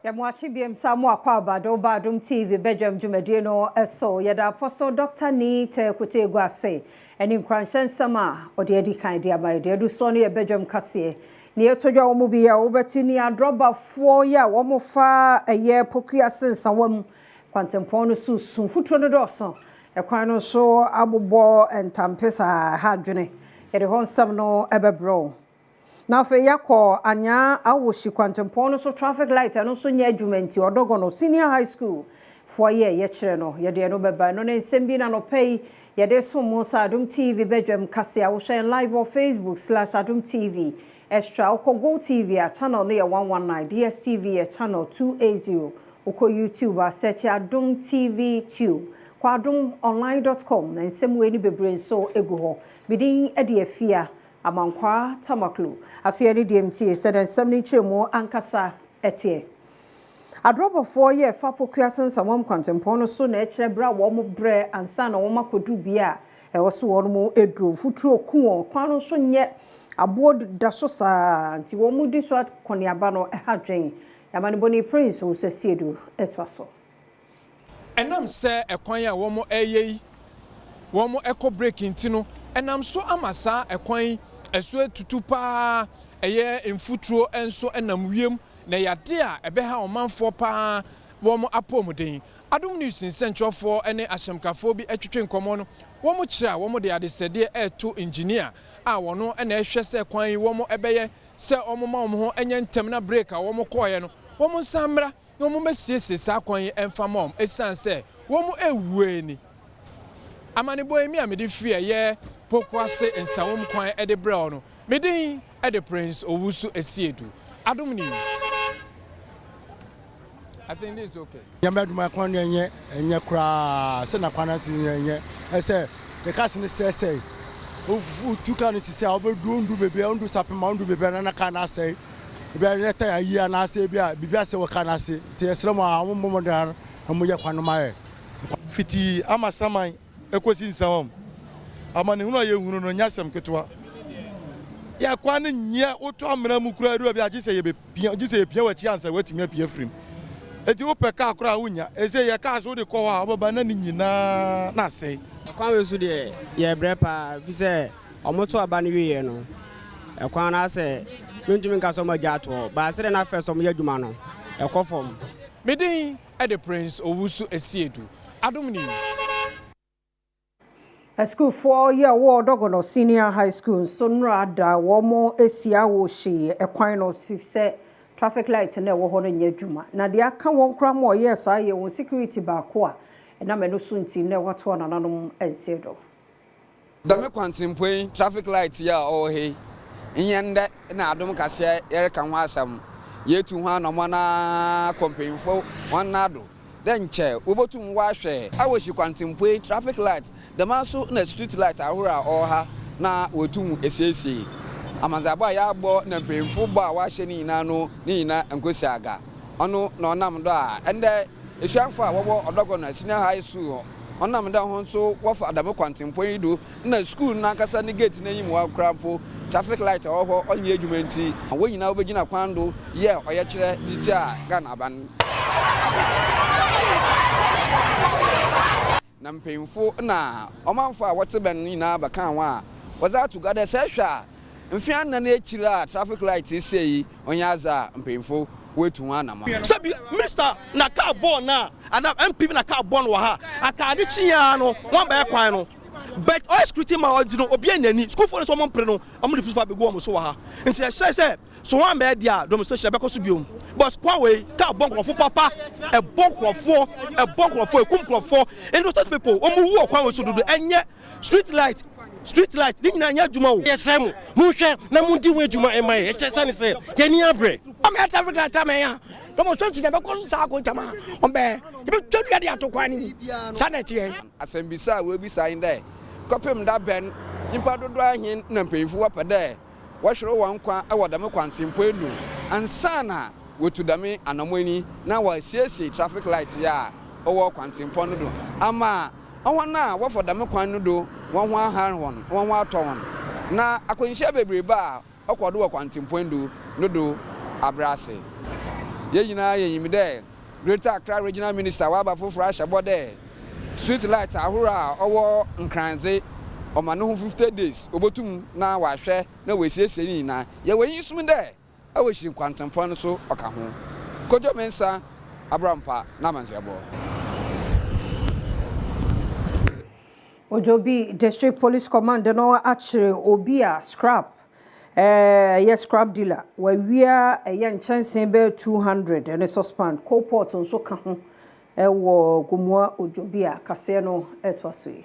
Yɛma wakye biom sa mo akɔ aba de woba Adom TV badwam dwumadie no so. Yɛda Apostle Doctor Nii Teh Kotegu ase ɛne nkuranhyɛ nsɛm a ɔde adi kan de ama yɛ. Deɛ adu soɔ no yɛ badwam kaseɛ. Nea ɛtɔ dwa wɔ mu bi a wobɛte ni adrɔbafoɔ yi a wɔfa ɛyɛ Pokuase Nsawam kwantempɔn no so su mfuturo no dɔɔso. Ɛkwan no nso abobɔ ntampe saa ɛha adwene. Yɛde hɔ nsɛm no bɛbrɛ wo. Na afei yɛakɔ Anyaa Awohyi kwantempɔn no so traffic light ɛno nso nyɛ adwuma nti Ɔdɔgɔno Senior High School foɔ yɛ yɛkyerɛ no yɛde ɛno bɛba ɛno ne nsɛm bi na anɔpa yi yɛde som mo sɛ Adom TV badwam kase a wohwɛ yɛn live wɔ Facebook slash Adom TV Extra wokɔ Go TV a channel no yɛ 119 DSTV yɛ channel 280 wokɔ YouTube a search Adom TV Tube kɔ adomonline dot com na nsɛm wei ne bebree nso egu hɔ me din de Afia Amankwaa Tamaklo. Afei ɛne deɛ mtie sɛdeɛ nsɛm no nkyerɛmu ankasa teɛ. Adrɔbɔfoɔ yɛ fa Pokuase Nsawam kwantempɔn no so na ɛkyerɛ berɛ a wɔn brɛ ansa na wɔn akɔduru bea a ɛwɔ so wɔn duro. Mfuturo ku wɔn, kwan no nso nyɛ, aboɔ da so saa nti wɔn di so akɔneaba no ɛha dwen. Amanebɔni Prince Owusu Asiedu toa so. Ɛnam sɛ ɛkwan a wɔreyɛ yi wɔkɔ break nti no, ɛnam so ama saa ɛkwan yi ɛso atutu paa, ɛyɛ mfuturo nso nam wiem, na ɛyɛ adeɛ a ɛbɛha ɔmanfoɔ paa wɔn apɔmuden. Adom News nsɛnkyerɛwfoɔ ne ahyɛmkafoɔ bi twetwe nkɔmmɔ no, wɔkyerɛ a wɔde adesrɛdeɛ reto engineer a wɔn na ɛhwɛ sɛ kwan yi wɔbɛyɛ sɛ wɔmma wɔn ho nyɛ ntɛm na break a wɔkɔeɛ no wɔnsan mmra. na wɔmmɛsiesie saa kwan yi mfa mma wɔn ɛsiane sɛ wɔn awuo ni. Amanebɔ yi me a mede firi ɛyɛ Pokuase Nsawam kwan de brɛ wo no, me din de Prince Owusu Asiedu. Adom News. I think this is okay. Nyame adom a kwan no ɛnyɛ ɛnyɛ koraa sɛ na kwan no ase no ɛnyɛ ɛsɛ yɛ cars no sɛsɛe wotu car no sisi a wobɛdu wondu baabi a wondu sapema wondu baabi a na car no asɛe Ebi a ne taya ayi anaasɛ ebi a biribi asɛe wɔ kaa no ase nti yɛsrɛ mo a mommɔ mmɔden ara na monyɛ kwan no ma yɛn. Fiti amasaman kosi nsawam, amanehunu a yɛhunu no nyɛ asɛm ketewa. Yɛn kwan no nyɛ, wotɔ amena mu koraa duru baabi a gye sɛ yɛbɛpia, gye sɛ yɛpia w'akyi ansa woatumi apia afiri mu. Enti wopɛ kaa koraa a wonnya. Ɛsei yɛ kaa sɛ wode kɔ hɔ a wobɛba na ne nyinaa na asɛe. Kwan wei so deɛ yɛbrɛ paa ɛfiri sɛ Wɔto aba no wieɛ no, ɛkwan no asɛ mentumi nka sɛ wɔagya ato hɔ, but sɛdeɛ na first wɔyɛ adwuma no, ɛkɔ fam. Me din de Prince Owusu Asiedu, Adom News. Asukuufoɔ yi a wɔwɔ Dɔgɔnɔ Senior High School nso nnora da wɔn asia wɔ hyi kwan no sɛ traffic light no a ɛwɔ hɔ no nyɛ adwuma. Na deɛ aka wɔn koraa ma wɔyɛɛ saa yɛ wɔn security baako a ɛnam ɛno so nti nnɛ wɔatoa nananom nseɛ do. Dɛm kwantsempɔn yi, traffic light yi a ɔwɔ ha yi, nnyɛ ndɛ na Adom Kaseɛ yɛreka ho asɛm. Yeetu ho anamɔn ara kɔ mpanyimfo hɔn nan do dɛ nkyɛ wobotum wɔahwɛ Awohyi kwantsempɔn yi, traffic light, dɛmara so na street light ahorow a ɔwɔ ha na woetum esiesie. Amandzeabɔ a yɛabɔ na mpanyimfo bɔ a wɔahyɛ ne nyina no ne nyina nnkosi aga. Ɔno na ɔnam do a ndɛ esuafo a wɔwɔ Ɔdɔgɔnɔ Senior High School Ɔnam dɛ hɔn so wɔfa dɛm kwantsempɔn yi do na skuul nankasa ne gate n'enyim hɔ koraa mpo, traffic light a ɔwɔ hɔ ɔnnyɛ edwuma ntsi, hɔn nyina wobegyina kwan do yɛɛ ɔyɛkyerɛ dze tsiaa Ghana aban. Na mpanyimfo na ɔmamfo a wɔtse bɛn no nyina bɛkaa ho a wɔdze ato gua dɛ sɛ ehwɛ a, mfe anan ekyir a traffic light yi sɛɛ yi, ɔnnyɛ adze a mpanyimfo woetu ho anamɔn. Sɛ bi minister na car bɔɔ no a anaa MP bi na car bɔ no wɔ ha a anka ade kye ara no wɔabɛyɛ kwan no but ɔyɛ security man ɔdze no obiara nni ani sukuufoɔ no sɛ wɔn mpere no wɔn de policefoɔ abɛgu wɔn so wɔ ha nti yɛhyɛ sɛ so wɔn ammɛyɛ deɛ a demonstration ɛbɛkɔ so biom but kwan wei car bɔ nkurɔfo papa ɛbɔ nkurɔfoɔ ɛbɔ nkurɔfoɔ ɛkum nkurɔfoɔ innocent people wɔn wu wɔ kwan wei so dodo ɛnyɛ Street light street light ne nyinaa nyɛ adwuma o. Yɛsrɛ mo, monhwɛ na mondi ho adwuma mma yɛn, ɛkyɛ sane sɛ yɛn ani abrɛ. Ɔmɛ traffic light ama yɛn a demonstration na ɛbɛkɔ so saa akontam a ɔmbɛ yɛbɛtwa dua de ato kwan no mu saa na ɛteɛ. Asɛmbisa a woebisa nye dɛ, Kɔpem da bɛn, nyimpa dodow ahen na mpanyimfo wɔpɛ dɛ wɔhwer hɔn nkwa wɔ dɛm kwantsempɔn yi do ansaana woetu dɛm anamɔn yi na wɔasiesie traffic light yi a ɔwɔ kwantsempɔn no do ama Hɔn a wɔfa dɛm kwan no do hɔnho ahar hɔn, hɔnho atɔ hɔn, na akwanhyia beberebe a ɔkɔ do wɔ kwantsempɔn do no do abrɛ ase. Hɛn nyina yenyim dɛ Greater Accra Regional Minister ɔaba fofor ahyɛ bɔ dɛ street light ahorow a ɔwɔ Nkran dze, ɔma no ho 50 days obotum na ɔahwɛ na oesiesie ne nyina. Yɛwɔ enyisom dɛ Awɔhyi nkwantempɔn no so ɔka ho. Kojo Mensah Abrampa n'amandzɛɛbɔ. Ojobi District Police Command no akyere obi a scrap ɛyɛ scrap dealer wawia ɛyɛ nkyɛnsee bɛyɛ 200 ne saucepan coal pot nso ka ho ɛwɔ Gomoa Ojobi a kaseɛ no ɛtoa so yi.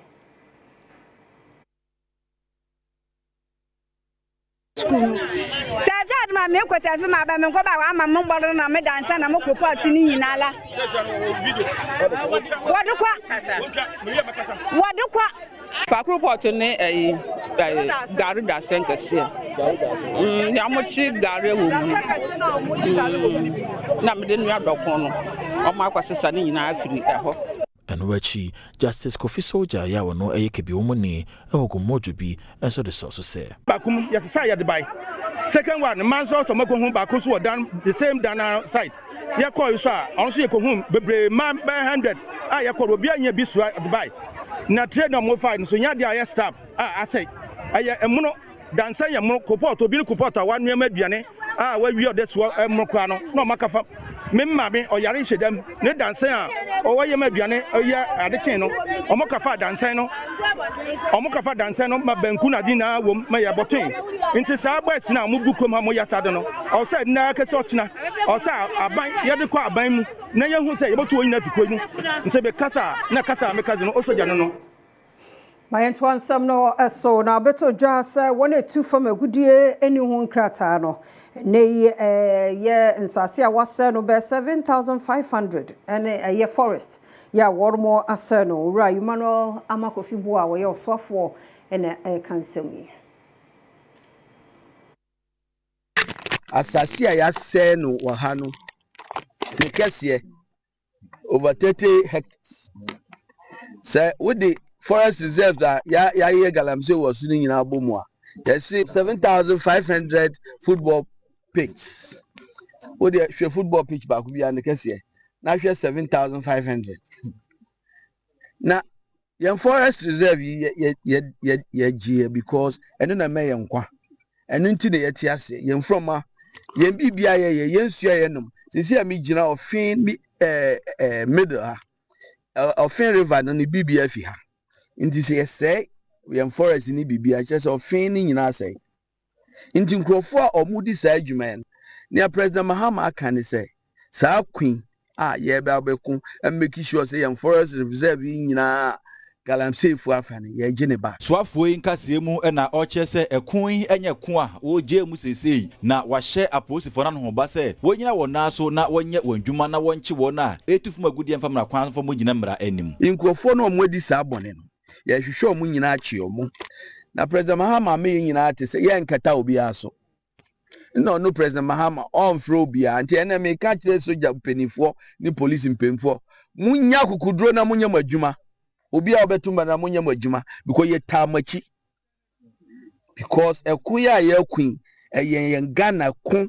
Sukuu no. Tɛɛfɛ adi ma mekɔ tɛɛfɛ ma aba menkɔ ba ama mo mbɔdo na me dansa na mo kɔ pɔt ne nyinaa la. Wɔde kɔ. Wɔde kɔ. Fakoro pɔt ne ɛyi ɛyi gari dasɛn kɛseɛ. Mm, nea wɔkye gari wɔ mu no. Mm, na mede nua dɔko no. Wɔn akɔsesa ne nyinaa afiri ɛhɔ. Ɛno akyi, Justice Kofi Soldier a ɔno yɛ Kebiomuni wɔ Gomojo bi nso de sɔɔ so sɛ. Baako mu yɛsesaa yɛde bae. Second one mmaa nso sɛ wɔakɔhu baako nso wɔ dan the same dan no side. Yɛkɔɔ nso a ɔno nso yɛkɔhu bebree mmaa bɛyɛ 100 a yɛkɔɔ no obiara nyɛ bi soa de bae. Na tray na wɔfae no nso nyɛ adeɛ a ɛyɛ strap a asɛe. Ɛyɛ ɛmono. Dansa yɛ mono, kopɔt, obi ne kopɔt a wanoa mu aduane a wawie ɔde soa mono koraa no na ɔma kafa. Me maame ɔyare hyɛ dam ne dansa a ɔwɔ yam aduane yɛ ade kyen no ɔmo kafa dansa no ɔmo kafa dansa no ma banku na ade nyinaa wom ma yɛ bɔten. Nti saa boys no a ɔmo gu kurom ha ɔmo yɛ saa de no ɔwɔ sɛ nnɛ kɛse ɔkyena ɔwɔ sɛ aban yɛde kɔ aban mu na yɛhu sɛ yɛbɛtu wɔn nyinaa fi kuo mu. Nti me kasa na kasa a meka dze no ɔsɔ gya no no. Ma yɛntoa nsɛm no so na abɛtɔ dwa sɛ wɔn a ɛtu fam agudie nni ho nkrataa no, ɛnnɛ yi ɛyɛ nsase a wɔasɛe no bɛyɛ 7,500 ne ɛyɛ forest yɛ a wɔn asɛe no. Owura Emmanuel Armah-Kofi Buah a ɔyɛ ɔsoafoɔ na ɛreka nsɛm yi. Asase a yɛasɛe no wɔ ha no, ne kɛseɛ over 30 hectares. Sɛ wode forest reserves a yɛayɛ galamsey wɔ so no nyinaa bɔ mu a, yɛse 7,500 football pitch. Wode hwɛ football pitch baako biara ne kɛseɛ na hwɛ 7,500. Na Yɛn forest reserve yi yɛ yɛ yɛ yɛgyeɛ because ɛno na ɛma yɛn nkwa. Ɛno nti na yɛte ase. Yɛn mframa, yɛn biribi a yɛyɛ, yɛn nsuo a yɛnom. Sisi a megyina ɔfe mi ɛɛ ɛɛ middle ha. Ɔfe river no ne biribi afi ha. Nti sɛ yɛsɛe yɛn forest ne biribi a kyerɛ sɛ ɔfe no nyinaa asɛe. Nti nkurɔfoɔ a wɔdi saa adwuma yi no, nea President Mahama aka ne sɛ, saa ko yi a yɛreba abɛko make sure sɛ yɛn forest reserve yi nyinaa a galamseyfoɔ afa no, yɛregye ne back. Soafoɔ yi nkaseɛ mu na ɔrekyerɛ sɛ ɛko yi nyɛ ko a wɔregyae mu seesei na wɔahyɛ apolisifoɔ no anohoba sɛ wɔnnyina wɔn nan so na wɔnyɛ wɔn adwuma na wɔnkye wɔn a ɛretu fam agudeɛ mfa mmara kwan so mfa wɔn ngyina mmara anim. Nkurɔfoɔ no a wɔadi saa bɔne no, Yɛhwehwɛ wɔn nyinaa kye wɔn. Na President Mahama ama yɛn nyinaa te sɛ yɛnkata obiara so. Nna ɔno President Mahama ɔmfrɛ obiara. Nti ɛnɛ meka kyerɛ sogya mpanimfoɔ ne polisi mpanimfoɔ, munya akokoduro na monyɛ mo adwuma. Obiara ɔbɛto mba na monyɛ mo adwuma because yɛtaa mo akyi. Because ɛko yi a yɛko yi, ɛyɛ yɛn Ghana ko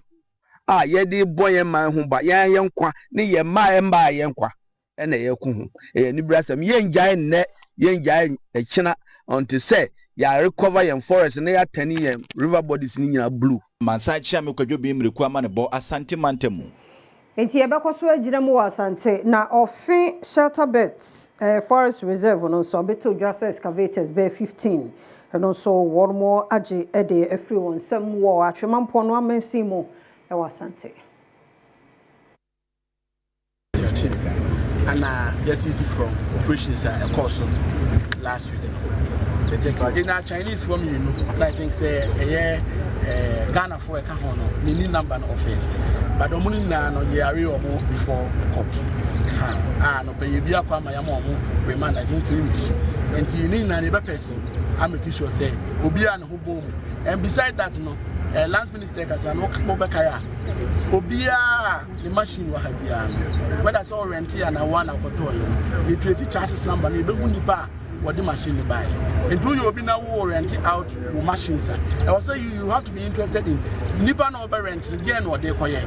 a yɛde bɔ yɛn man ho ba, yɛn yɛn nkwa ne yɛn mma a ɛmmaa yɛn nkwa. na yɛko ho. Ɛyɛ anibrasɛm. Yɛngyae nnɛ, yɛngyae ɛkyena until sɛ yɛ recover yɛn forest na yɛatɛne yɛn river bodies no nyinaa blue. Mansa Kyeame Kwadwo Bin Miriku Amanebɔ Asante Mantam mu. Enti yɛbɛkɔ so agyina mu wɔ Asante na Ɔfe Shelter Belt Forest Reserve no nso abɛtɔ dwa sɛ excavators bɛyɛ 15 no nso wɔn agye de afiri wɔn nsam wɔ Atwema Mpoano amansin mu wɔ Asante. 15 ana yɛasisi from operations a ɛkɔɔ so last week no. Yɛnya Chinese foɔ mmienu na I think sɛ ɛyɛ eh, Ghana foɔ ɛka ho no menni number no ɔfɛ but ɔmo no nyinaa no yɛare ɔmo before court ha a no pɛ yɛ bi akɔ ama yɛama ɔmo remand I think 3 weeks nti ne nyinaa no yɛbɛpɛ se amake sure sɛ obiara ne ho bɔ mu and beside that no eh, lands minister kasa no wobɛkae a obiara ne machine wɔ ha biara no whether sɛ ɔrɛnte anaa wɔn na ɔkɔtɔɔ yɛ no yɛ trace chassis number no yɛbɛhu nipa a wɔde machine no baeɛ nti woyɛ obi na wo rent out wo machines a ɛwɔ sɛ you you have to be interested in nipa na ɔbɛ rent no deɛ na ɔde kɔyɛ.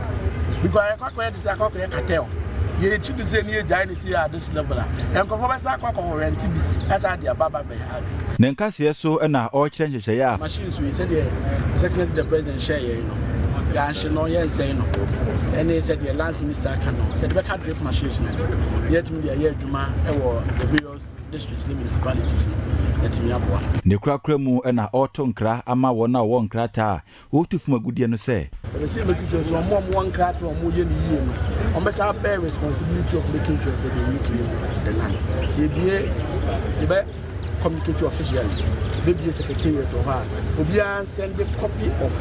Because ɛkɔ akɔyɛ te sɛ akɔ akɔyɛ cartel. Yɛkyi no sei ne yɛgyae no sei at this level a, nkurɔfoɔ bɛsan akɔ akɔ rent bi asan de aba aba abɛha adwene. Ne nkaseɛ so na ɔrekyerɛ nhyehyɛeɛ a. Machines wei sɛdeɛ His Excellency the President hyɛɛ yɛn no, yɛanhye no, yɛnsɛe no, ɛne sɛdeɛ Lands Minister aka no, yɛde bɛka drip machines no ho na yɛatumi de ayɛ adwuma wɔ the various districts ne municipalities no, na atumi aboa. Ne korakora mu na ɔreto nkra ama wɔn a wɔwɔ nkrataa a Wɔretu fam agudeɛ no sɛ. Yɛpɛ sɛ yɛ make sure sɛ wɔn a wɔwɔ nkrataa a wɔyɛ no yie no, wɔbɛsan abɛɛ responsibility of making sure sɛ they reclaim the land. Nti yɛbie, yɛbɛ communicate officially, yɛbɛbie secretariat wɔ hɔ a, obiara nsɛnde copy of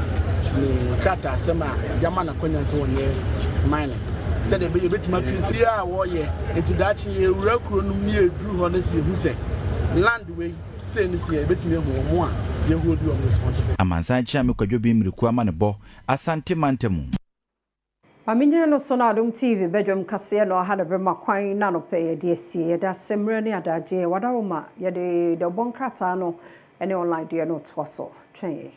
ne nkrataasɛm a yɛama no akwanya sɛ wɔnyɛ mining. Sɛdeɛ ɛbɛyɛ yɛbɛtumi atwe nsi a wɔyɛ. Nti daakye yɛwura kuro no mu ne yɛduru hɔ no sɛ yɛhu sɛ land wei, Sei ne sei a yɛbɛtumi ahu wɔn a yɛ hold wɔn responsible. Amansan Kyeame Kwadwo Bimmirikuo Amanebɔ, Asante Mantamu. Ma menyina no so na Adom TV badwam kaseɛ no aha na bɛma kwan na anɔpa yi yɛde asie. Yɛda ase mmerɛ ne adagyeɛ w'adaworoma yɛde dawubɔ nkrataa no ne online deɛ no toa so. Twɛn yɛn.